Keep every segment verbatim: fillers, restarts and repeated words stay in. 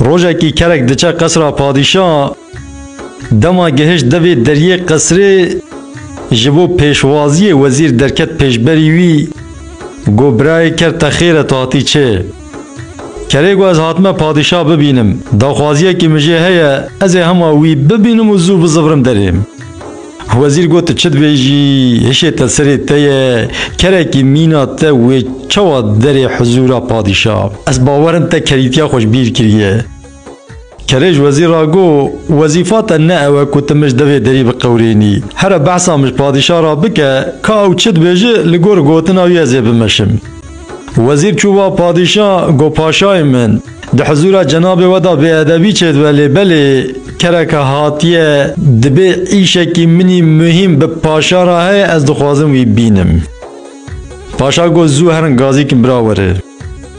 Rojekî kerek diçe qesra padîşa, dema gihişt devê deriyê qesrê, ji bo pêşwaziyê wezîr derket pêşberî wî, got, "Birayê ker, te xêr e, tu hatî çi?" Kerê got, "Ez hatime padîşah bibînim. Daxwaziyekî min jê heye, ez ê hema wî bibînim û zû bizivrim derê." Wezîr got, "Tu çi dibêjî? Hişê te serê te ye. Kerekî mîna te wê çawa derê huzûra padîşah? Ez bawerim te kerîtiya xwe ji bîr kiriye." Kerê ji wezîr re got, "Wezîfa te ne ew e ku tu min ji devê derî biqewirênî. Here behsa min ji padîşah re bike, ka ew çi dibêje, li gor gotina wî ez ê bimeşim." Wezîr çû ba padîşah, got, "Paşayê min, di huzûra cenabê we de bêedebî çêdibe, lê belê kereke hatiye, dibê îşekî min î muhîm bi paşa re heye, ez dixwazim wî bînim." Paşa got, "Zû herin gazîkin bira were."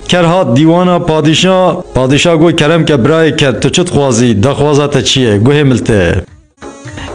Ker hat dîwana padîşa, padîşa got, "Kerem ke birayê ker, tu çi dixwazî, daxwaza te çi ye? Guhê min li te ye."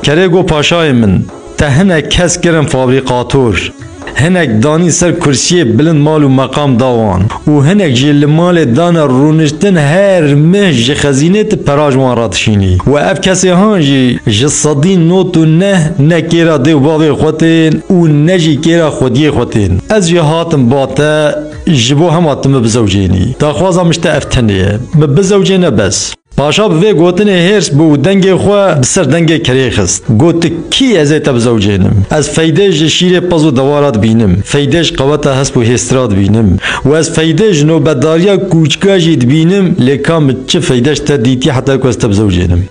Kerê got, "Paşayê min, te hinek kes kirin fabrîkator, hinek danîn ser kursiyê bilind mal û meqam da wan û hinek jî li malê dane rûniştin, her meh ji xezînê tu pera ji wan re dişînî. Û ev kesê han jî ji sedî nod û neh ne kêra dê û bavê xwe tên û ne jî kêra xwediyê xwe tên. Ez jî hatim ba te ji bo hema tu min bizewcênî. Daxwaza min ji te ev tenê ye. Min bizewcê ne bes." Paşa bi vê gotinê hêrs bû û dengê xwe bi ser dengê kerê xist. Got, "Tu kî, ez ê te bizewcênim. Ez feydê ji şîrê pez û dewara dibînim. Feydê ji qeweta hesp û hêstira dibînim. Û ez feydê ji nobetdariya kûçika jî dibînim, lê ka min çi feyde ji te dîtî heta ku ez te bizewcênim?"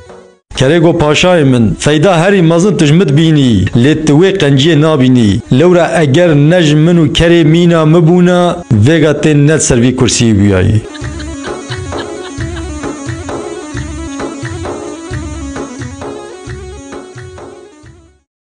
Kerê got, "Paşayê min, feyda herî mezin tu ji min dibînî, lê tu wê qenciyê nabînî. Lewra eger ne ji min û kerê mîna min bûna, vêga tê ne li ser vî kursiyê bûyayî."